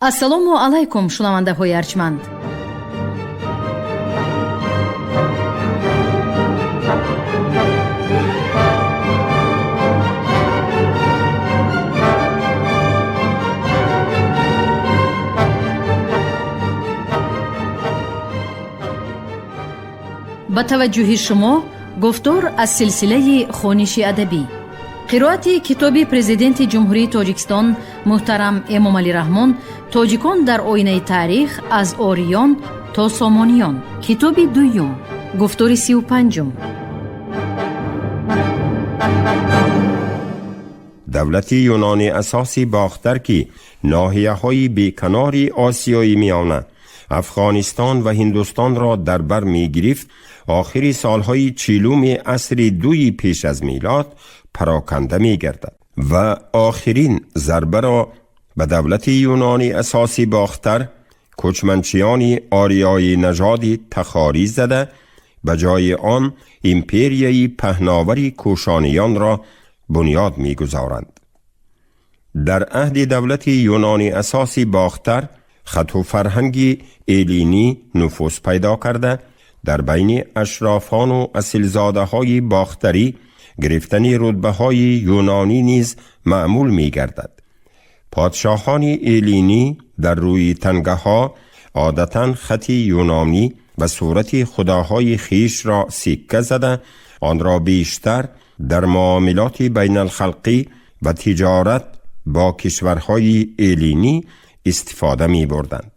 Ассалому алайкум, шунавандаҳои арҷманд. Ба таваҷҷӯҳи шумо гуфтор аз силсилаи хониши адабӣ, қироати китоби Президенти Ҷумҳурии Тоҷикистон муҳтарам Эмомалӣ Раҳмон «Тоҷикон дар оинаи таърих: аз ориён то сомониён», китоби дуюм, гуфтори 35-ум. Давлати юнони асоси Бохтар, ки ноҳияҳои беканори Осиёи Миёна, Афғонистон ва Ҳиндустонро дар бар мегирифт, охири солҳои 40-уми асри дуи пеш аз милод пароканда мегардад ва охирин зарбаро ба давлати юнони асоси Бохтар кӯчманчиёни ориёи нажоди тахорӣ зада, ба ҷои он империяи паҳновари кӯшониёнро бунёд мегузоранд. Дар аҳди давлати юнони асоси Бохтар хату фарҳанги элинӣ нуфуз пайдо карда, дар байни ашрофону асилзодаҳои бохтарӣ гирифтани рутбаҳои юнонӣ низ маъмул мегардад. Подшоҳони элинӣ дар рӯи тангаҳо одатан хати юнонӣ ва сурати худоҳои хишро сикка зада, онро бештар дар муомилоти байналхалқӣ ва тиҷорат бо кишварҳои элинӣ истифода мебурданд.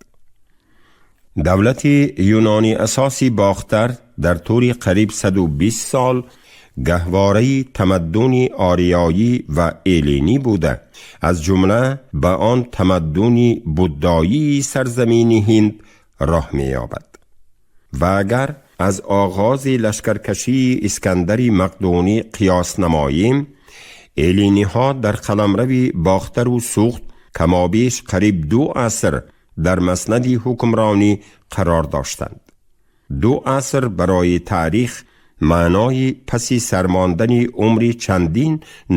Давлати юнони асоси Бохтар дар тӯли қариб 120 сол гаҳвораи тамаддуни ориёӣ ва элинӣ буда, аз ҷумла ба он тамаддуни буддоии сарзамини Ҳинд роҳ меёбад. Ва агар аз оғози лашкаркашии Искандари Мақдунӣ қиёс намоем, элиниҳо дар қаламрави Бохтару Суғд камобеш қариб 2 аср дар маснади ҳукмронӣ қарор доштанд. 2 аср барои таърих маънои паси сармондани умри чандин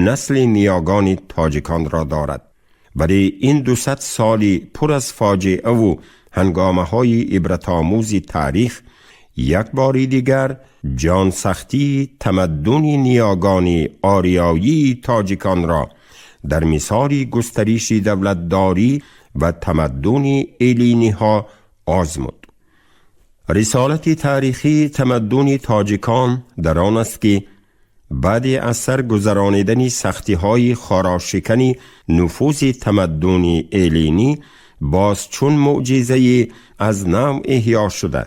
насли ниёгони тоҷиконро дорад. Вале ин 200 соли пур аз фоҷиаву ҳангомаҳои ибратомӯзи таърих як бори дигар ҷонсахтии тамаддуни ниёгони ориёии тоҷиконро дар мисоли густариши давлатдорӣ ва тамаддуни элиниҳо озмуд. Рисолати таърихии тамаддуни тоҷикон дар он аст, ки баъди аз сар гузаронидани сахтиҳои хорошикани нуфузи тамаддуни элинӣ, боз чун мӯъҷизае аз нав эҳё шуда,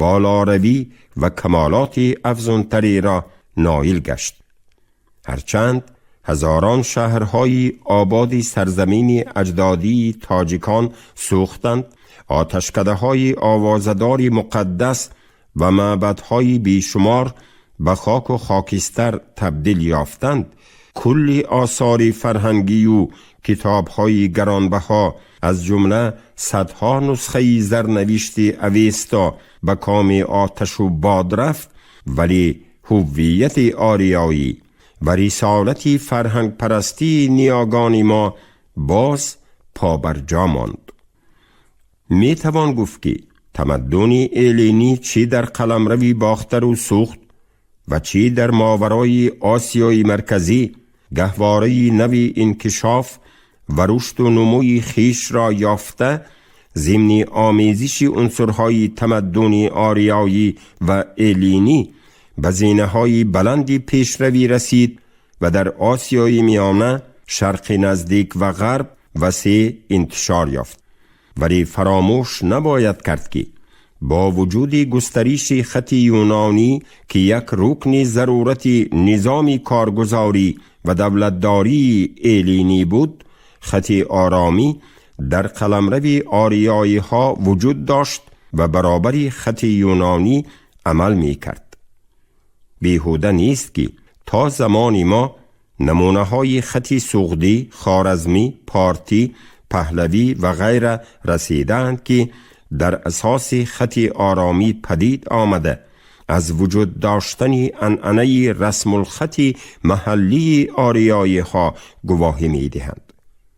болоравӣ ва камолоти афзунтареро ноил гашт. Ҳарчанд ҳазорон шаҳрҳои ободи сарзамини аҷдодии тоҷикон сӯхтанд, оташкадаҳои овозадори муқаддас ва маъбадҳои бешумор ба хоку хокистар табдил ёфтанд, кулли осори фарҳангию китобҳои гаронбаҳо, аз ҷумла садҳо нусхаи зарнавишти Авесто ба коми оташу бод рафт, вале ҳуввияти ориёӣ ва рисолати фарҳангпарастии ниёгони мо боз побарҷо монд. Метавон гуфт, ки тамаддуни элинӣ чӣ дар қаламрави Бохтару Суғд ва чӣ дар моварои Осиёи Марказӣ гаҳвораи нави инкишоф ва рушду нумӯи хишро ёфта, зимни омезиши унсурҳои тамаддуни ориёӣ ва элинӣ ба зинаҳои баланди пешравӣ расид ва дар Осиёи Миёна, Шарқи Наздик ва Ғарб васеъ интишор ёфт. Вале фаромӯш набояд кард, ки бо вуҷуди густариши хати юнонӣ, ки як рукни зарурати низоми коргузорӣ ва давлатдории элинӣ буд, хати оромӣ дар қаламрави ориёиҳо вуҷуд дошт ва баробари хати юнонӣ амал мекард. Беҳуда нест, ки то замони мо намунаҳои хати суғдӣ, хоразмӣ, партӣ, паҳлавӣ ва ғайра расидаанд, ки дар асоси хати оромӣ падид омада, аз вуҷуд доштани анъанаи расмулхати маҳаллии ориёиҳо гувоҳӣ медиҳанд.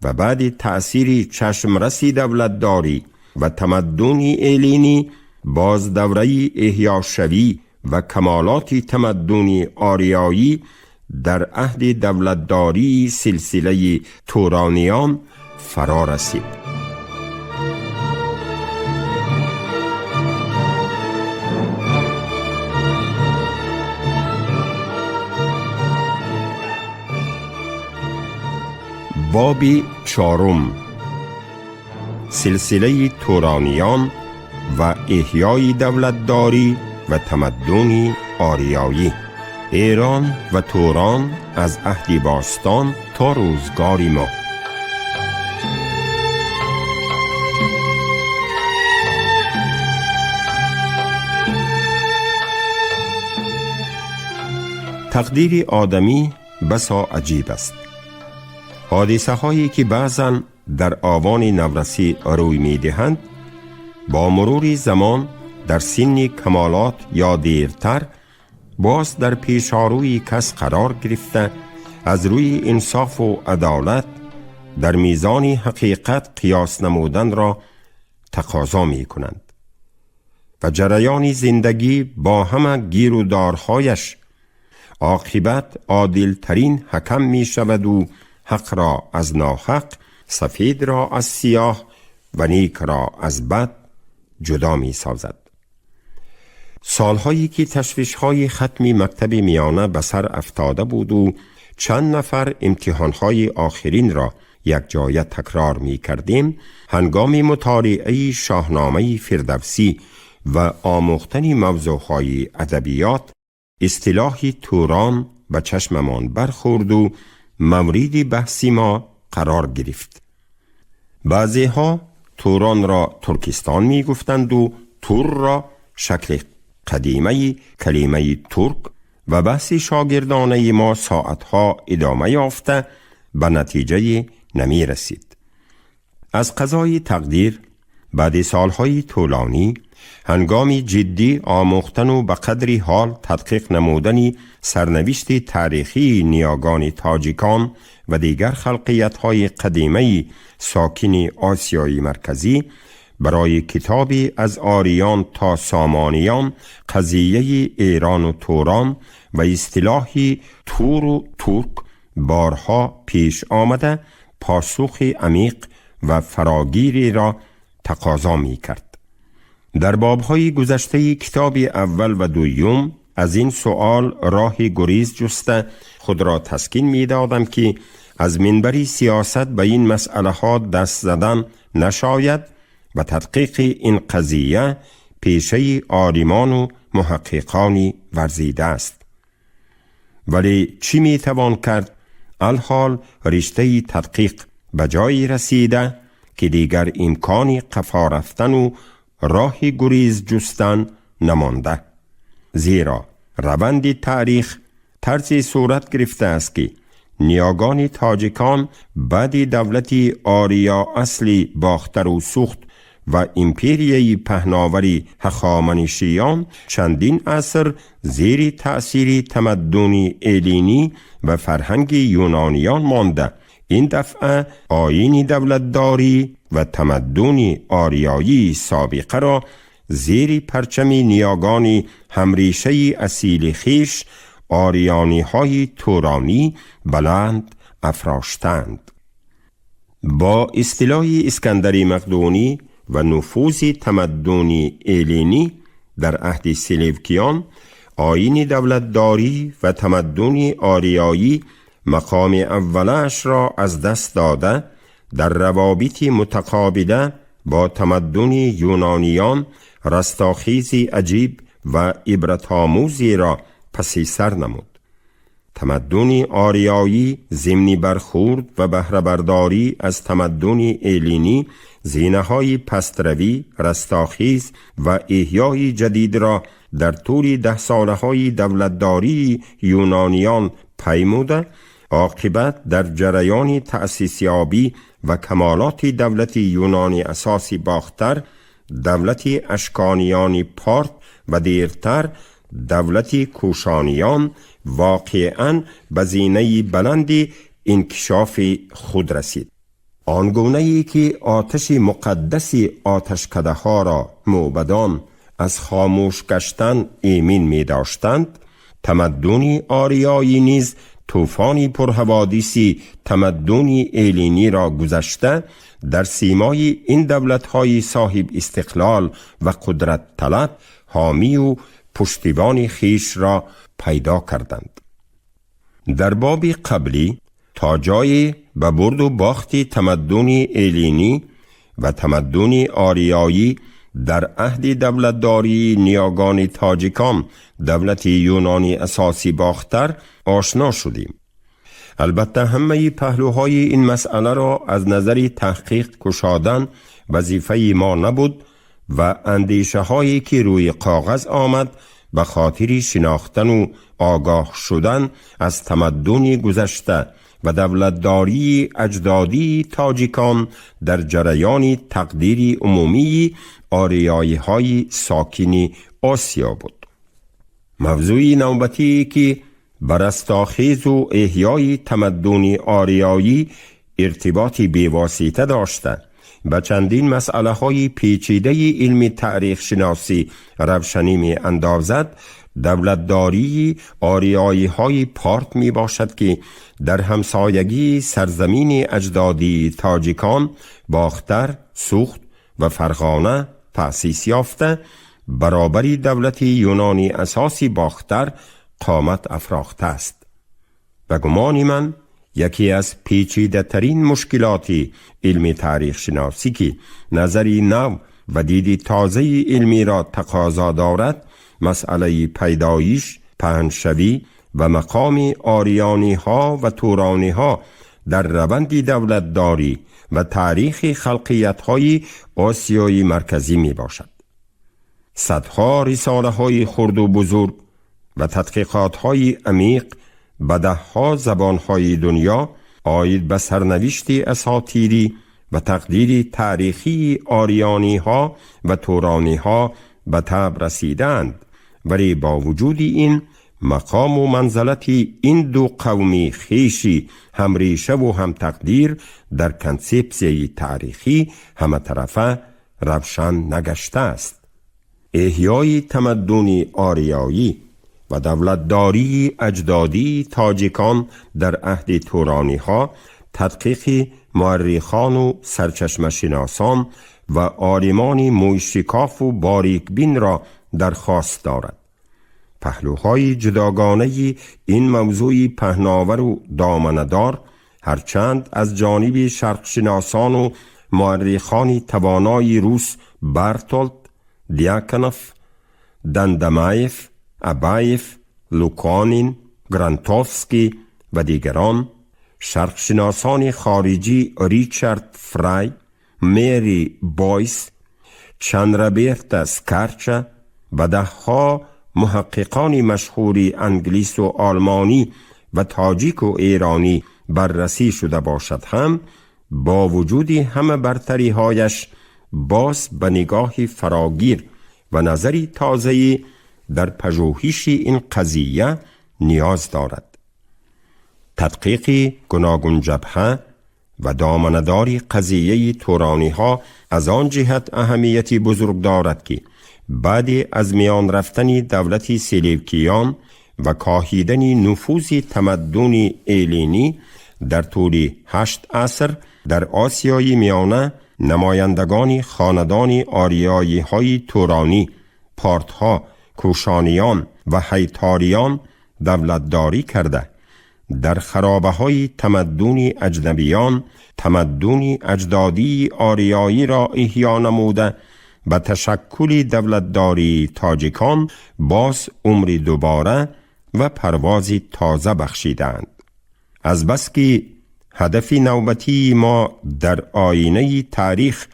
و بعد تأثیر چشمرسی دولتداری و تمدن ایلینی باز دوره احیاشوی و کمالات تمدن آریایی در عهد دولتداری سلسله تورانیان فرا رسید. باب چهارم، سلسله تورانیان و احیای دولتداری و تمدن آریایی. ایران و توران از عهد باستان تا روزگار ما. تقدیر آدمی بسا عجیب است. حادثه هایی که بعضاً در آوان نورسی روی می دهند، با مرور زمان در سن کمالات یا دیرتر باز در پیشاروی کس قرار گرفته، از روی انصاف و عدالت در میزان حقیقت قیاس نمودن را تقاضا می کنند و جریان زندگی با همه گیر و دارهایش عاقبت عادلترین حکم می شود و حق را از ناحق، سفید را از سیاه و نیک را از بد جدا می سازد. سالهایی که تشویش‌های ختم مکتب میانه به سر افتاده بود و چند نفر امتحان‌های آخرین را یک جایه تکرار می کردیم، هنگام مطالعه شاهنامه فردوسی و آموختن موضوعهای ادبیات، اصطلاح توران به چشممان برخورد و مورد بحث ما قرار گرفت. بعضی ها توران را ترکستان می گفتند و تور را شکل قدیمه کلمه ترک و بحث شاگردانه ما ساعتها ادامه یافته به نتیجه نمی رسید. از قضای تقدیر بعد سالهای طولانی هنگام جدی آموختن و به قدری حال تدقیق نمودن سرنوشت تاریخی نیاگان تاجیکان و دیگر خلقیت‌های قدیمه ساکن آسیای مرکزی، برای کتابی از آریان تا سامانیان قضیه ایران و توران و اصطلاح تور و ترک بارها پیش آمده پاسخ عمیق و فراگیری را تقاضا می کرد. در بابهای گذشته کتاب اول و دوم از این سؤال راه گریز جسته خود را تسکین می دادم که از منبر سیاست به این مسئله ها دست زدن نشاید و تدقیق این قضیه پیشه عالمان و محققان ورزیده است. ولی چی می توان کرد؟ الحال رشته تدقیق به جایی رسیده که دیگر امکان قفا رفتن و راه گریز جستن نمانده، زیرا روند تاریخ طرز صورت گرفته است که نیاگان تاجیکان بعد دولت آریا اصلی باختر و سوخت و امپریای پهناوری هخامنشیان چندین عصر زیر تأثیر تمدن ایلینی و فرهنگ یونانیان مانده. این دفعه آیین دولتداری و تمدن آریایی سابقه را زیر پرچم نیاگان همریشه اصیل خویش آریانی های تورانی بلند افراشتند. با اصطلاح اسکندری مقدونی و نفوذ تمدن ایلینی در عهد سلوکیان، آیین دولتداری و تمدن آریایی مقام اولش را از دست داده، در روابط متقابله با تمدن یونانیان رستاخیزی عجیب و عبرت‌آموزی را پسی سر نمود. تمدن آریایی ضمن برخورد و بهره‌برداری از تمدن ایلینی زینه‌های پستروی، رستاخیز و احیای جدید را در طول 10 ساله‌های دولتداری یونانیان پیموده، عاقبت در جریان تأسیسیابی و کمالات دولت یونانی اساسی باختر، دولت اشکانیان پارت و دیرتر دولت کوشانیان واقعاً به زینه بلند انکشاف خود رسید. آن گونه ای که آتش مقدس آتشکده ها را موبدان از خاموش گشتن ایمین می داشتند، تمدن آریایی نیز طوفانی پرحوادثی تمدن ایلینی را گذشته در سیمای این دولت‌های صاحب استقلال و قدرت طلب حامی و پشتیبان خویش را پیدا کردند. در باب قبلی تا جای به برد و باخت تمدن ایلینی و تمدن آریایی در عهد دولتداری نیاگان تاجیکان دولت یونانی اساسی باختر آشنا شدیم. البته همه پهلوهای این مسئله را از نظر تحقیق کشادن وظیفه ما نبود و اندیشه هایی که روی کاغذ آمد به خاطر شناختن و آگاه شدن از تمدن گذشته و دولتداری اجدادی تاجیکان در جریان تقدیر عمومی آریایی های ساکین آسیا بود. موضوع نوبتی که برستاخیز و احیای تمدن آریایی ارتباطی بیواسطه داشته به چندین مسئله های پیچیده علم تاریخ شناسی روشنی می اندازد، دولتداری آریایی های پارت می باشد که در همسایگی سرزمین اجدادی تاجیکان باختر، سوخت و فرغانه تأسیس یافته برابر دولت یونانی اساسی باختر قامت افراخته است. به گمان من یکی از پیچیده ترین مشکلات علم تاریخ شناسی که نظری نو و دیدی تازه علمی را تقاضا دارد، مسئله پیدایش، پهنشوی و مقام آریانی ها و تورانی ها در روند دولتداری و تاریخ خلقیت های آسیای مرکزی می باشد. صدها رساله های خرد و بزرگ و تدقیقات های عمیق به دهها زبان های دنیا عاید به سرنوشت اساطیری و تقدیر تاریخی آریانی ها و تورانی ها به تب رسیدند، ولی با وجود این مقام و منزلت این دو قومی خیشی هم ریشه و هم تقدیر در کنسپسیه تاریخی همه طرفه روشن نگشته است. احیای تمدن آریایی و دولتداری اجدادی تاجیکان در عهد تورانی ها تدقیق مورخان و سرچشمه شناسان و عالمان موشکاف و باریکبین را درخواست دارد. پهلوهای جداگانه این موضوع پهناور و دامنه‌دار هرچند از جانب شرقشناسان و مورخان توانای روس برتولد، دیاکنوف، دندمایف، ابایف، لوکانین، گرانتوفسکی و دیگران، شرقشناسان خارجی ریچارد فرای، مری بویس، چندرابرتا سکارچا و دهها محققان مشهور انگلیس و آلمانی و تاجیک و ایرانی بررسی شده باشد هم با وجود همه برتری هایش باز به نگاه فراگیر و نظری تازه در پژوهش این قضیه نیاز دارد. تدقیق گوناگون جبهه و دامنه‌دار قضیه تورانی ها از آن جهت اهمیتی بزرگ دارد که بعد از میان رفتن دولت سلیوکیان و کاهیدن نفوذ تمدن ایلینی در طول 8 عصر در آسیای میانه، نمایندگان خاندان آریایی های تورانی، پارتها، کوشانیان و هیتاریان دولتداری کرده در خرابه های تمدن اجنبیان تمدن اجدادی آریایی را احیا نموده به تشکل دولتداری تاجیکان باز عمر دوباره و پرواز تازه بخشیدند. از بس که هدف نوبتی ما در آینه تاریخ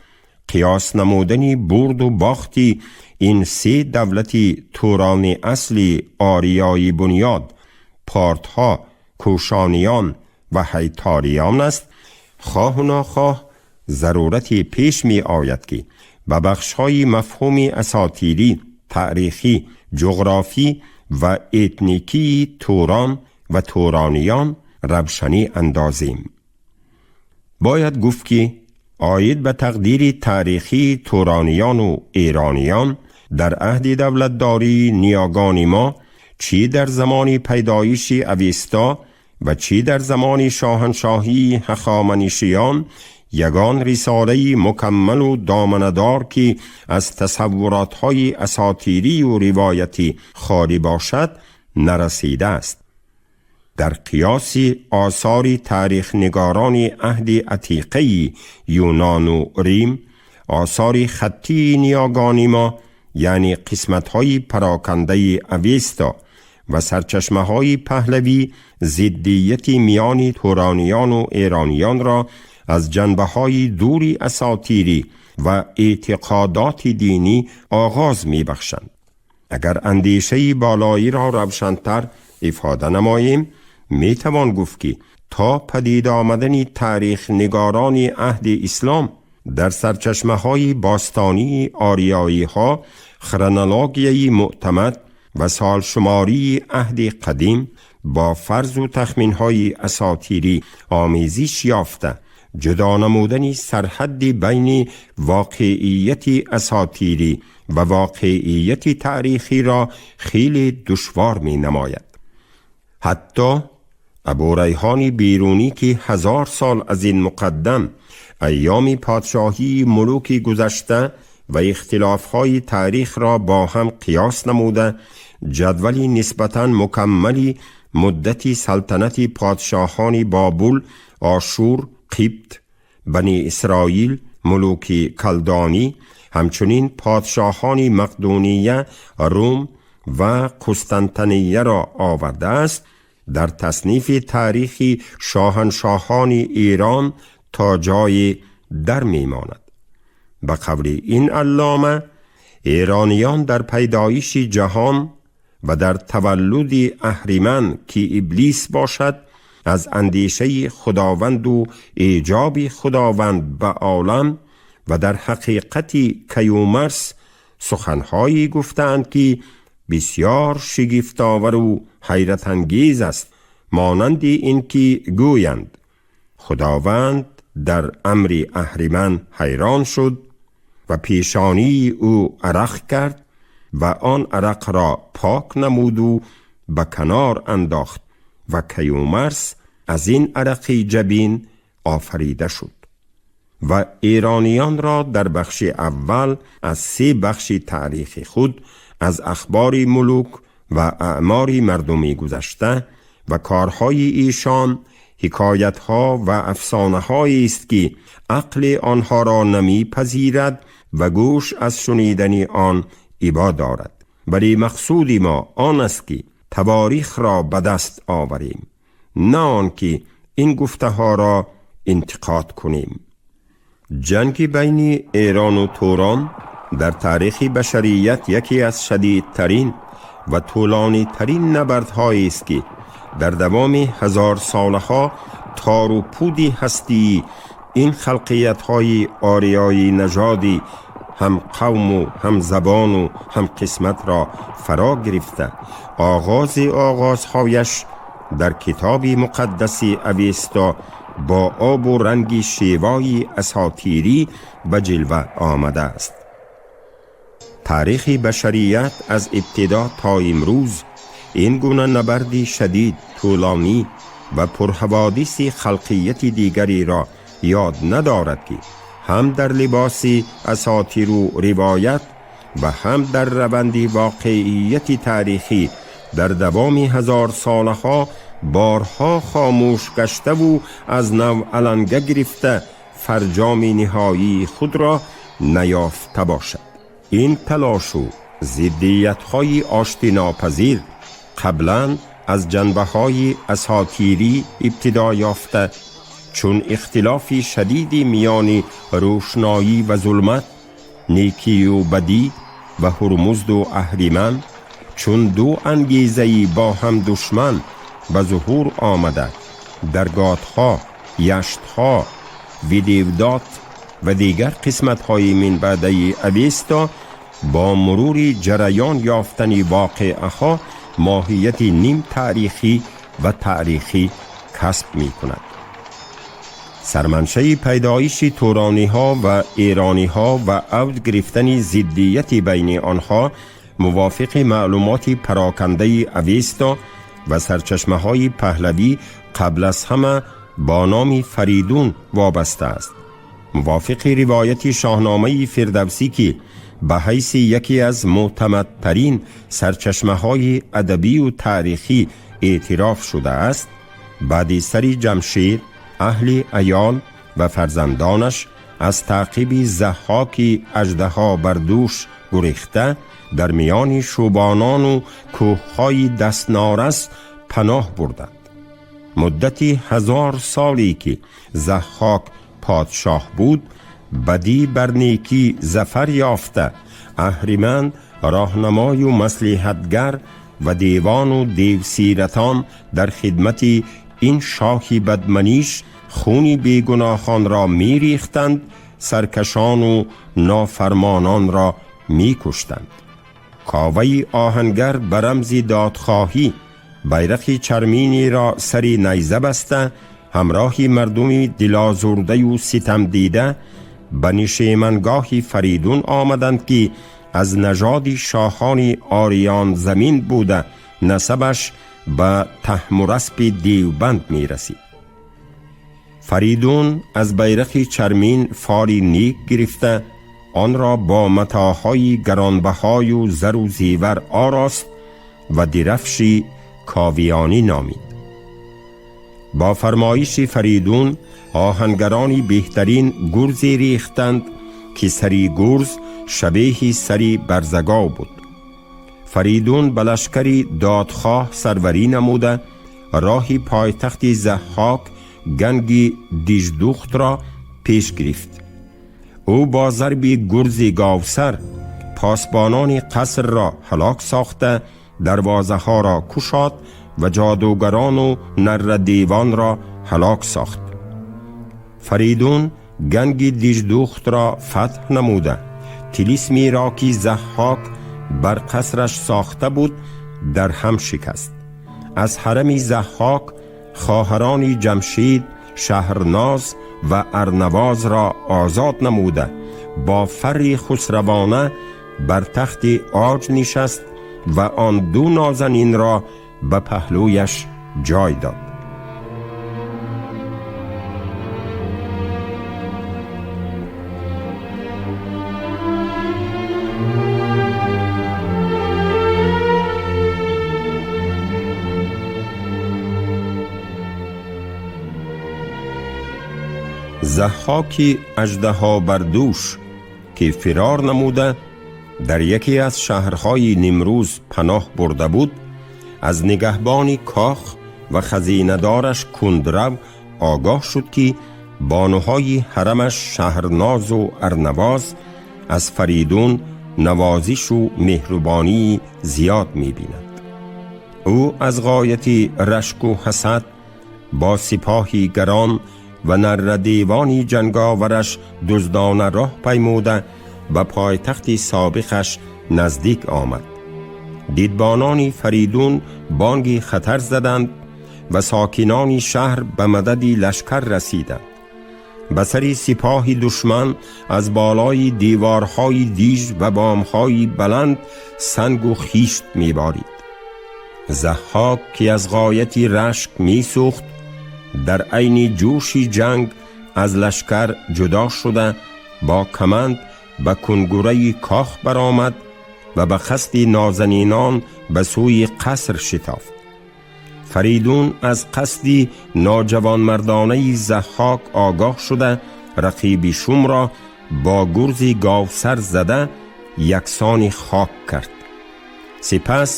قیاس نمودن برد و باختی این 3 دولت توران اصلی آریایی بنیاد، پارتها، کوشانیان و هیتاریان است، خواه و ناخواه ضرورتی پیش می آید که به بخش‌های مفهوم اساطیری، تاریخی، جغرافی و اتنیکی توران و تورانیان روشنی اندازیم. Бояд гуфт ки оид ба тақдири таърихии туронияну эрониён дар аҳди давлатдории ниёгони мо, чӣ дар замони пайдоиши Авеста ва чӣ дар замони шоҳаншоҳии Ҳахоманишиён, ягон рисолаи мукаммалу доманадор, ки аз тасаввуротҳои асотирию ривоятӣ холӣ бошад, нарасидааст. Дар қиёси осори таърихнигорони аҳди атиқаи Юнону Рим, осори хаттии ниёгони мо, яъне қисматҳои парокандаи Авеста ва сарчашмаҳои паҳлавӣ, зиддияти миёни турониёну эрониёнро аз ҷанбаҳои дури асотирӣ ва эътиқодоти динӣ оғоз мебахшанд. Агар андешаи болоиро равшантар ифода намоем, метавон гуфт ки то падид омадани таърихнигорони аҳди ислом, дар сарчашмаҳои бостонии ориёиҳо хронологияи мӯътамад ва солшумории аҳди қадим бо фарзу тахминҳои асотирӣ омезиш ёфта, ҷудо намудани сарҳадди байни воқеияти асотирӣ ва воқеияти таърихиро хеле душвор менамояд. Ҳатто Абурайҳони Берунӣ, ки 1000 сол аз ин муқаддам айёми подшоҳии мулуки гузашта ва ихтилофҳои таърихро бо ҳам қиёс намуда, ҷадвали нисбатан мукаммали муддати салтанати подшоҳони Бобул, Ошур, Қибт, Бани Исроил, мулуки Калдонӣ, ҳамчунин подшоҳони Мақдуния, Рум ва Қустантинияро овардааст, дар таснифи таърихи шоҳаншоҳони Эрон то ҷое дар мемонад. Ба қавли ин аллома, эрониён дар пайдоиши ҷаҳон ва дар таваллуди Аҳриман, ки Иблис бошад, аз андешаи Худованду эҷоби Худованд ба олам ва дар ҳақиқати Каюмарс суханҳое гуфтаанд, ки бисёр шигифтовару ҳайратангез аст, монанди ин ки гӯянд: Худованд дар амри Аҳриман ҳайрон шуд ва пешонии ӯ арақ кард ва он арақро пок намуду ба канор андохт ва Каюмарс аз ин арақи ҷабин офарида шуд. Ва эрониёнро дар бахши аввал аз се бахши таърихи худ, аз ахбори мулук ва аъмори мардуми гузашта ва корҳои эшон, ҳикоятҳо ва афсонаҳоест, ки ақли онҳоро намепазирад ва гӯш аз шунидани он ибо дорад, вале мақсуди мо он аст, ки таворихро ба даст оварем, на он ки ин гуфтаҳоро интиқод кунем. Ҷанги байни Эрону Турон дар таърихи башарият яке аз шадидтарин ва тӯлонитарин набардҳоест, ки дар давоми ҳазорсолаҳо тору пуди ҳастии ин халқиятҳои ориёи нажодӣ, ҳам қавму ҳам забону ҳам қисматро фаро гирифта, оғози оғозҳояш дар китоби муқаддаси Авесто бо обу ранги шевои асотирӣ ба ҷилва омадааст. Таърихи башарият аз ибтидо то имрӯз ин гуна набарди шадид, тӯлонӣ ва пурҳаводиси халқияти дигареро ёд надорад, ки ҳам дар либоси асотиру ривоят ва ҳам дар раванди воқеияти таърихӣ дар давоми ҳазорсолаҳо борҳо хомӯш гаштаву аз нав аланга гирифта, фарҷоми ниҳоии худро наёфта бошад. Ин талошу зиддиятҳои оштинопазир қаблан аз ҷанбаҳои асотирӣ ибтидо ёфта, чун ихтилофи шадиди миёни рӯшноӣ ва зулмат, некию бадӣ ва Ҳурмузду Аҳриман, чун ду ангезаи бо ҳам душман ба зуҳур омада, дар готҳо, яштҳо, видевдот ва дигар қисматҳои минбаъдаи Авесто бо мурури ҷараён ёфтани воқеаҳо моҳияти ним таърихӣ ва таърихӣ касб мекунад. Сарманшаи пайдоиши турониҳо ва эрониҳо ва авҷ гирифтани зиддияти байни онҳо мувофиқи маълумоти парокандаи Авесто ва сарчашмаҳои паҳлавӣ қабл аз ҳама бо номи Фаридун вобаста аст. Мувофиқи ривояти Шоҳномаи Фирдавсӣ, ки ба ҳайси яке аз мӯътамадтарин сарчашмаҳои адабию таърихӣ эътироф шудааст, баъди сари Ҷамшед аҳли аёл ва фарзандонаш аз таъқиби Заҳҳоки аждаҳо бар дӯш гурехта, дар миёни шӯбонону кӯҳҳои дастнорас паноҳ бурданд. Муддати 1000 соле ки Заҳҳок подшоҳ буд, бадӣ бар некӣ зафар ёфта, Аҳриман роҳнамою маслиҳатгар ва девону девсиратон дар хидмати ин шоҳи бадманиш хуни бегуноҳонро мерехтанд, саркашону нофармононро мекуштанд. Коваи оҳангар ба рамзи додхоҳӣ байрақи чарминеро сари найза баста, ҳамроҳи мардуми дилозурдаю ситамдида ба нишемангоҳи Фаридун омаданд, ки аз нажоди шоҳони ориёнзамин буда, насабаш ба Таҳмураспи девбанд мерасид. Фаридун аз байрақи чармин фори нек гирифта, онро бо матоъҳои гаронбаҳою зару зевар орост ва дирафши ковиёнӣ номид. Бо фармоиши Фаридун оҳангарони беҳтарин гурзе рехтанд, ки сари гурз шабеҳи сари барзагов буд. Фаридун ба лашкари додхоҳ сарварӣ намуда, роҳи пойтахти Заҳҳок ганги Диждухтро пеш гирифт. Ӯ бо зарби гурзи говсар посбонони қасрро ҳалок сохта, дарвозаҳоро кушод ва ҷодугарону наррадевонро ҳалок сохт. Фаридун ганги Диждухтро фатҳ намуда, тилисмеро, ки Заҳҳок бар қасраш сохта буд, дар ҳам шикаст. Аз ҳарами Заҳҳок хоҳарони Ҷамшид Шаҳрноз ва Арнавозро озод намуда, бо фарри хусравона бар тахти оҷ нишаст ва он ду нозанинро ба паҳлӯяш ҷой дод. Заҳҳоки аждаҳобардӯш, ки фирор намуда дар яке аз шаҳрҳои Нимрӯз паноҳ бурда буд, аз нигаҳбони кох ва хазинадораш Кундрав огоҳ шуд, ки бонуҳои ҳарамаш Шаҳрнозу Арнавоз аз Фаридун навозишу меҳрубонии зиёд мебинад. Ӯ аз ғояти рашку ҳасад бо сипоҳи гарон ва наррадевони ҷанговараш дуздона роҳ паймуда, ба пойтахти собиқаш наздик омад. Дидбонони Фаридун бонги хатар заданд ва сокинони шаҳр ба мадади лашкар расиданд. Ба сари сипоҳи душман аз болои деворҳои диж ва бомҳои баланд сангу хишт меборид. Заҳҳок, ки аз ғояти рашк месӯхт, дар айни ҷӯши ҷанг аз лашкар ҷудо шуда, бо каманд ба кунгураи кох баромад ва ба қасди нозанинон ба сӯи қаср шитофт. Фаридун аз қасди ноҷавонмардонаи Заҳҳок огоҳ шуда, рақиби шумро бо гурзи говсар зада, яксони хок кард. Сипас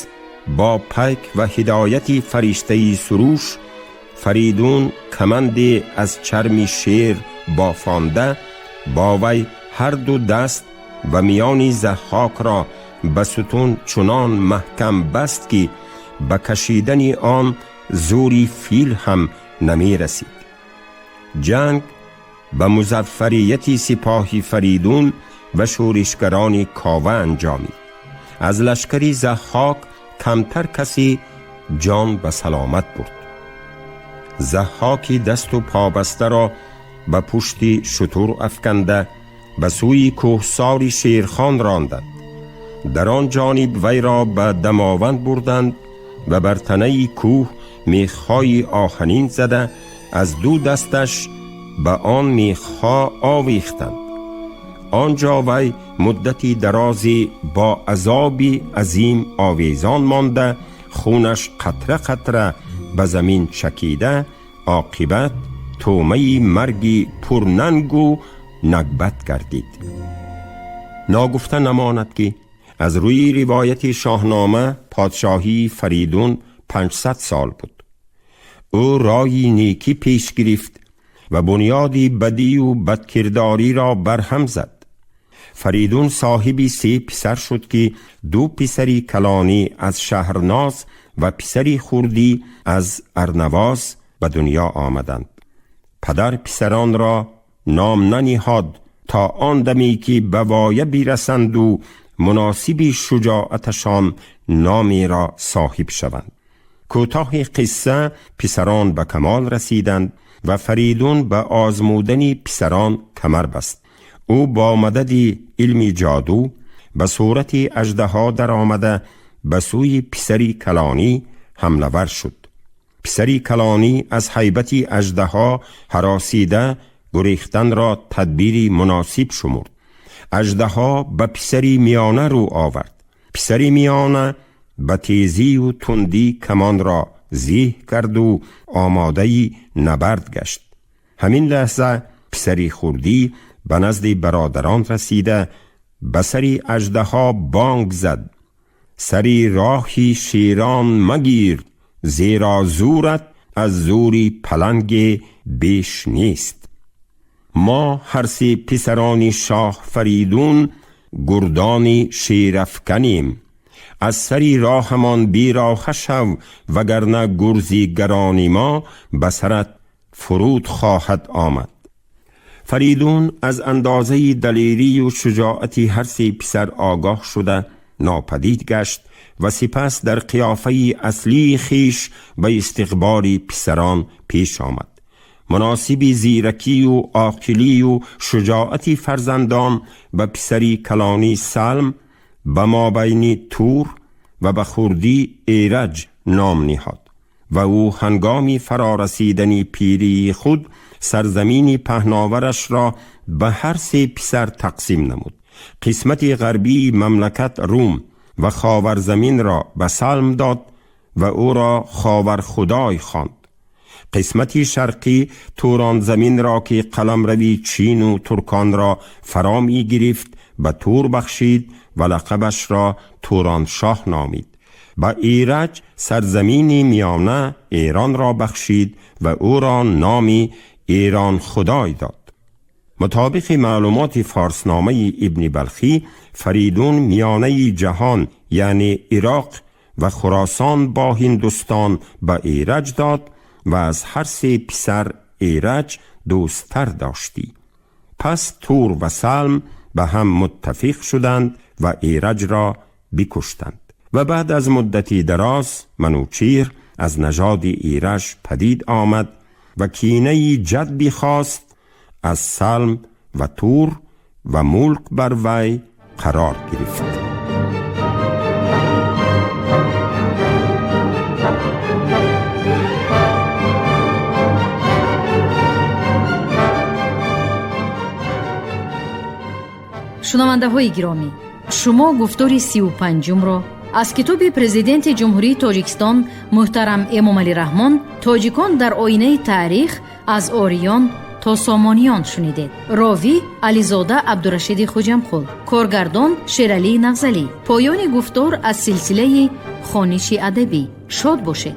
бо пайк ва ҳидояти фариштаи Суруш Фаридун каманде аз чарми шер бофонда, бо вай ҳар ду даст ва миёни Заҳҳокро ба сутун чунон маҳкам баст, ки ба кашидани он зӯри фил ҳам намерасид. Ҷанг ба музаффарияти сипоҳи Фаридун ва шӯришгарони Кова анҷомид. Аз лашкари Заҳҳок камтар касе ҷон ба саломат бурд. Заҳҳоки дасту побастаро ба пушти шутур афканда ба сӯи кӯҳсори Шерхон ронданд. Дар он ҷониб вайро ба Дамованд бурданд ва бар танаи кӯҳ мехҳои оҳанин зада аз ду дасташ ба он мехҳо овехтанд. Он ҷо вай муддати дарозе бо азоби азим овезон монда, хунаш қатра қатра ба замин чакида, оқибат тӯъмаи марги пурнангу нагбат гардид. Ногуфта намонад, ки аз рӯи ривояти Шоҳнома подшоҳии Фаридун 500 сол буд. Ӯ роҳи некӣ пеш гирифт ва бунёди бадию бадкирдориро барҳам зад. Фаридун соҳиби се писар шуд, ки ду писари калонӣ аз Шаҳрноз ва писари хурдӣ аз Арнавоз ба дунё омаданд. Падар писаронро ном наниҳод то он даме ки ба воя бирасанду муносиби шуҷоаташон номеро соҳиб шаванд. Кӯтоҳи қисса, писарон ба камол расиданд ва Фаридун ба озмудани писарон камар баст. Ӯ бо мадади илми ҷоду ба сурати аждаҳо даромада ба сӯи писари калонӣ ҳамлавар шуд. Писари калонӣ аз ҳайбати аждаҳо ҳаросида гурехтанро тадбири муносиб шумурд. Аждаҳо ба писари миёна рӯ овард. Писари миёна ба тезию тундӣ камонро зиҳ карду омодаи набард гашт. Ҳамин лаҳза писари хурдӣ ба назди бародарон расида ба сари аждаҳо бонг зад: «Сари роҳи шерон магир, зеро зӯрат аз зӯри паланге беш нест. Мо ҳар се писарони шоҳ Фаридун гурдони шерафканем. Аз сари роҳамон бероҳа шав, вагарна гурзи гарони мо ба сарат фуруд хоҳад омад». Фаридун аз андозаи далерию шуҷоати ҳар се писар огоҳ шуда нопадид гашт ва сипас дар қиёфаи аслии хеш ба истиқболи писарон пеш омад. Муносиби зиракию оқилию шуҷоати фарзандон ба писари калонӣ Салм, ба мобайни Тур ва ба хурдӣ Эраҷ ном ниҳод ва ӯ ҳангоми фарорасидани пирии худ сарзамини паҳноварашро ба ҳар се писар тақсим намуд. Қисмати ғарбии мамлакат, Рум ва Ховарзаминро ба Салм дод ва ӯро Ховархудой хонд. Қисмати шарқӣ, Туронзаминро, ки қаламрави Чину турконро фаро мегирифт, ба Тур бахшид ва лақабашро Туроншоҳ номид. Ба Эраҷ сарзамини миёна, Эронро бахшид ва ӯро номи Эронхудой дод. Мутобиқи маълумоти Форсномаи Ибни Балхӣ, Фаридун миёнаи ҷаҳон, яъне Ироқ ва Хуросон бо Ҳиндустон, ба Эраҷ дод ва аз ҳар се писар Эраҷ дӯсттар доштӣ. Пас Тур ва Салм ба ҳам муттафиқ шуданд ва Эраҷро бикуштанд ва баъд аз муддати дароз Манучир аз нажоди Эраҷ падид омад ва кинаи ҷад бихост аз Салм ва Тур ва мулк бар вай қарор гирифт. Шунавандаҳои гиромӣ, шумо гуфтори 35-умро аз китоби Президенти Ҷумҳурии Тоҷикистон муҳтарам Эмомалӣ Раҳмон «Тоҷикон дар оинаи таърих: аз ориён то сомониён» шунидед. Ровӣ Ализода Абдурашиди Хуҷамқул, коргардон Шералии Нағзалӣ. Поёни гуфтор аз силсилаи хониши адабӣ. Шод бошед.